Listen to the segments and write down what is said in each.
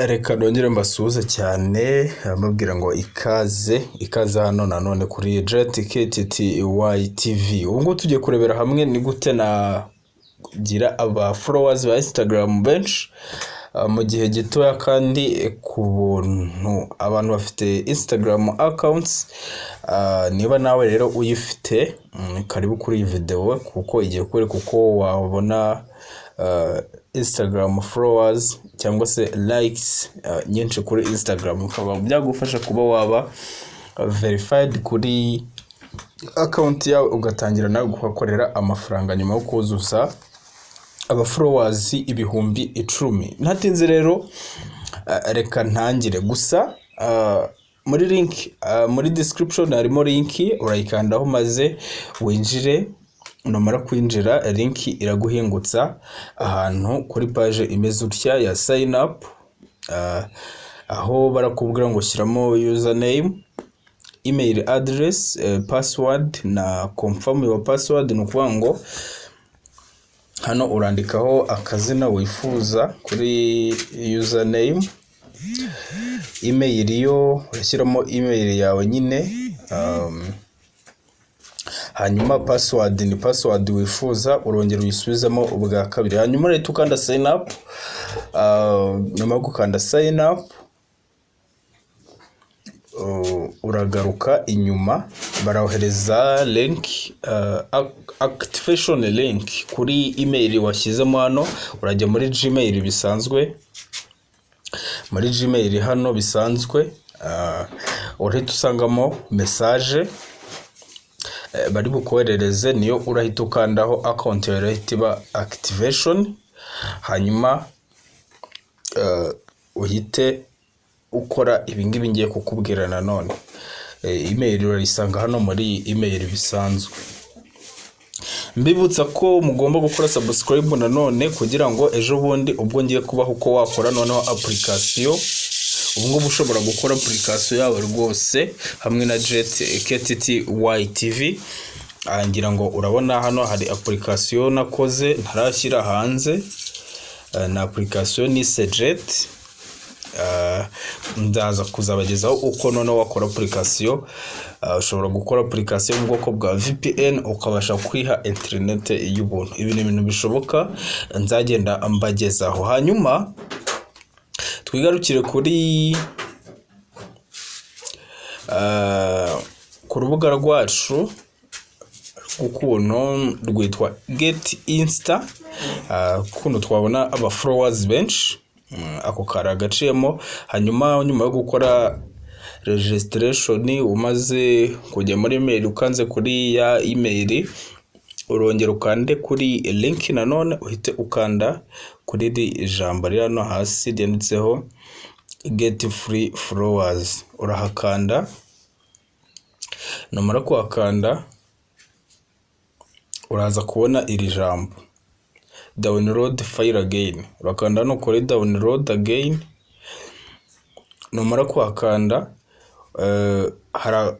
Reka nongere mbasuhuze cyane, mbabwira ngo ikaze, ikaze hano nanone kuri Jet KTTY TV. Ubu ngubu tugiye kurebera hamwe ni gute nagira aba followers ba Instagram benshi mu gihe gitoya kandi ku buntu. Abantu bafite Instagram accounts, niba nawe rero uyifite, karibu kuri iyi video kuko igiye kwereka uko wabona Instagram followers cyangwa se likes nyinshi kuri Instagram, bikaba byagufasha kuba waba verified kuri account yawe, ugatangira nawe kuhakorera amafaranga nyuma yo kuzuza aba followers 10,000. Ntatinze rero, reka ntangire. Gusa muri link, muri description harimo link, urayikandaho maze winjire. Numara kwinjira, link iraguhingutsa ahantu kuri page imeze utya ya sign up, aho barakubwira ngo shyiramo username, email address, password na confirm your password. Ni ukuvuga ngo hano urandikaho akazina wifuza kuri username, email yo urashyiramo email yawe nyine, hanyuma password ni password wifuza, urongera uyisubizemo ubwa kabiri, hanyuma urahita ukanda sign up. Nyuma yo gukanda sign up, uragaruka inyuma, barohereza link, activation link kuri email washyizemo hano. Urajya muri Gmail bisanzwe, muri Gmail hano bisanzwe, urahita usangamo message bari bukoherereze, niyo urahita ukandaho, account yawe irahita iba activation, hanyuma uhite ukora ibingibi ngiye kukubwira nanone. Email urayisanga hano muri email bisanzwe. Mbibutsa ko mugomba gukora subscribe nanone kugira ngo ejo bundi ubwo ngiye kubaho uko wakora noneho application. Ubu ngubu ushobora gukora application yawe rwose hamwe na Jet KTT YTV. Ngira ngo urabona hano hari application nakoze ntarashyira hanze. Ni application nise Jet. Ndaza kuzabagezaho uko noneho wakora application. Ushobora gukora application yo mu bwoko bwa VPN, ukabasha kwiha internet y'ubuntu. Ibi ni ibintu bishoboka, nzagenda mbagezaho. Hanyuma twigarukire kuri ku rubuga rwacu ukuntu rwitwa Get Insta, ukuntu twabona aba followers benshi. Ako kari agaciyemo. Hanyuma nyuma yo gukora registration, umaze kujya muri email, ukanze kuri ya email, urongera ukande kuri link nanone, uhite ukanda kuri iri jambo riri hano hasi ryanditseho "Get free followers". Urahakanda. Numara kuhakanda, uraza kubona iri jambo "Download file again". Urakanda hano kuri "Download again". Numara kuhakanda,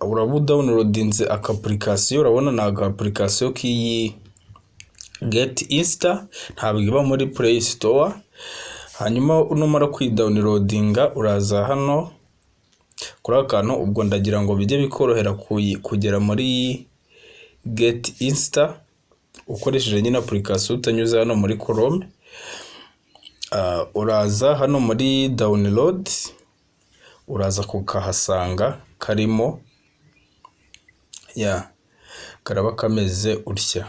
uraba udownloadinze aka application. Urabona ni aka application k'iyi Get Insta, ntabwo iba muri Play Store. Hanyuma numara kuyidownloadinga, uraza hano kuri aka kantu. Ubwo ndagira ngo bijye bikorohera kugera muri Get Insta ukoresheje nyine application, utanyuze hano muri Chrome. Uraza hano muri download, uraza kukahasanga karimo, ya karaba kameze utya,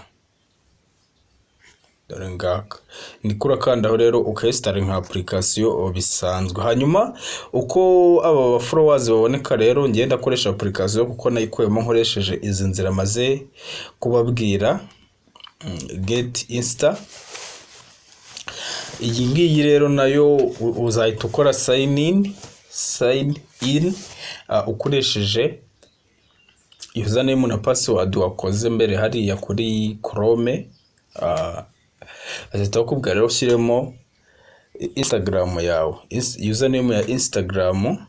dore ngaka. Niko urakandaho rero, ukayinstalla nka application bisanzwe. Hanyuma uko aba ba followers baboneka rero, ngenda akoresha application kuko nayikuyemo nkoresheje izi nzira maze kubabwira. Get Insta iyi ngiyi rero nayo uzahita ukora sign in ukoresheje username na password wakoze mbere hariya kuri Chrome. Bazahita bakubwira rero ushyiremo Instagram yawe, username ya Instagram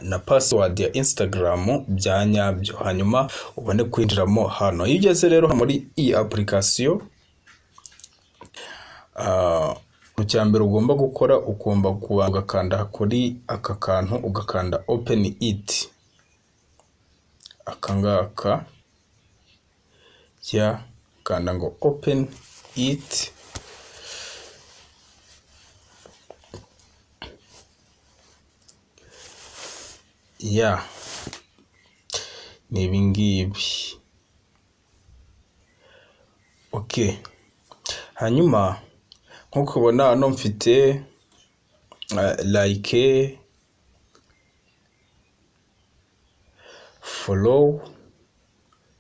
na password ya Instagram bya nyabyo, hanyuma ubone kwinjiramo hano. Iyo ugeze rero muri iyi application, Icya mbere ugomba gukora, ugomba kubanza ugakanda kuri aka kantu, ugakanda "open it", aka ngaka ya kanda ngo "open it". Ya, ni ibi ngibi. Okay, hanyuma nk'uko ubona hano mfite like, follow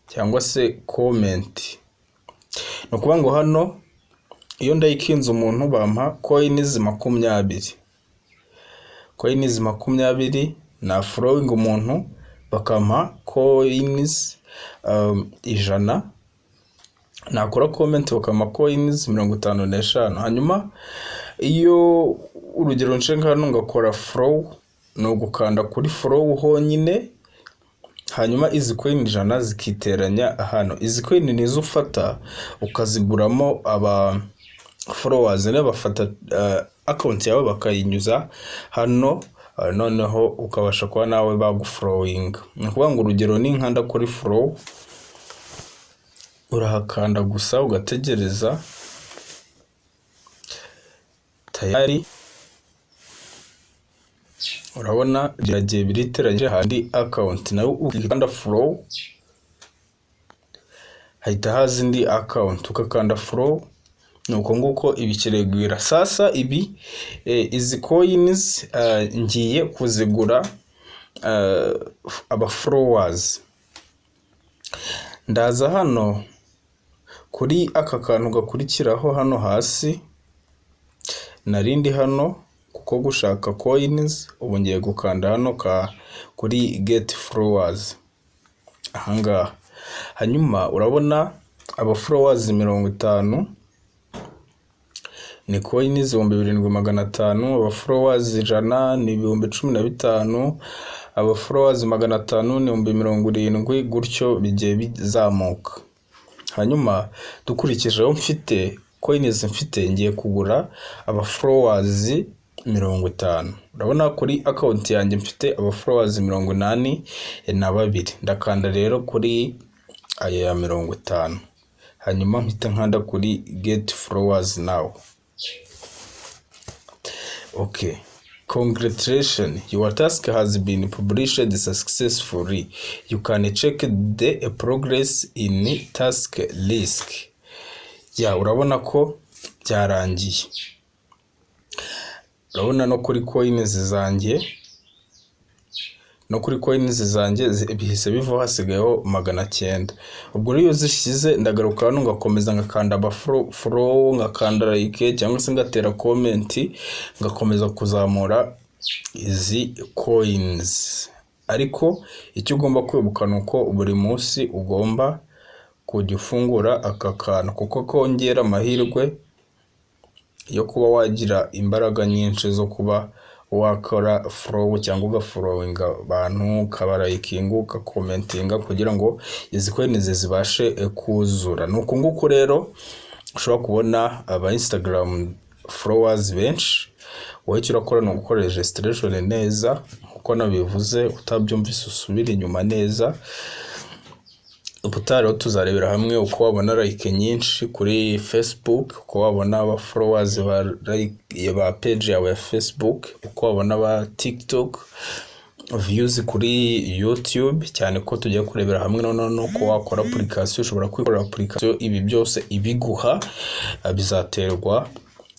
cyangwa se comment. Ni ukuvuga ngo hano iyo ndalikinze umuntu bampa coins 20, coins 20. Na following umuntu bakampa coins 100, nakora comment bakampa coins 55. Hanyuma iyo, urugero, nce hano ngakora follow, ni ugukanda kuri follow honyine, hanyuma izi coin 100 zikiteranya hano. Izi coin nizo ufata ukaziguramo aba followers, niyo bafata account yawe bakayinyuza hano, noneho ukabasha kuba nawe bagufollowinga. Ni ukuvuga ngo, urugero, ninkanda kuri follow, urahakanda gusa ugategereza, tayari urabona biragiye biriteranyije handi account. Nawe ukanda follow hahita haza indi account, ugakanda follow. Ni uko nguko ibi kiregwira. Sasa ibi izi coins ngiye kuzigura aba followers. Ndaza hano kuri aka kantu gakurikiraho hano hasi. Narindi hano kuko gushaka coins, ubu ngiye gukanda hano ka kuri "get followers" ahangaha. Hanyuma urabona aba followers 50 ni coins 7500, aba followers 100 ni 15,000, aba followers 500 ni 70,000, gutyo bigiye bizamuka. Hanyuma dukurikije aho mfite coins mfite, ngiye kugura aba followers 50. Urabona kuri account yanjye mfite aba followers 82. Ndakanda rero kuri aya ya 50, hanyuma mpita nkanda kuri "get followers now". Okay, "Congratulations, your task has been published successfully. You can check the progress in task list." Ya, urabona ko byarangiye. Urabona no kuri coins zanjye, no kuri coins zanjye bihise bivaho, hasigayeho 900. Ubwo rero iyo zishize, ndagaruka hano ngakomeza ngakanda aba follow, ngakanda like cyangwa se ngatera comment, ngakomeza kuzamura izi coins. Ariko icyo ugomba kwibuka ni uko buri munsi ugomba kujya ufungura aka kantu, kuko kongera amahirwe yo kuba wagira imbaraga nyinshi zo kuba wakora follow cyangwa ugafollowinga abantu, ukabalikinga, ugacommentinga, kugira ngo izi coins zibashe kuzura. Ni uku nguku rero ushobora kubona aba Instagram followers benshi. Wowe icyo urakora ni ugukora registration neza nkuko nabivuze. Utabyumvise usubire inyuma neza. Ubutaha rero tuzarebera hamwe uko wabona like nyinshi kuri Facebook, uko wabona aba followers ba like ba page yawe ya Facebook, uko wabona aba TikTok views kuri YouTube, cyane ko tugiye kurebera hamwe noneho nuko wakora application. Ushobora kwikorera application, ibi byose ibiguha. Bizaterwa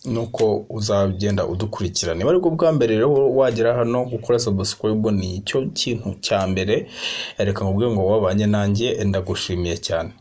nuko uzagenda udukurikira. Niba aribwo bwa mbere rero wagera hano, gukora subscribe ni icyo kintu cya mbere. Reka nkubwire ngo wabanye nanjye, ndagushimiye cyane.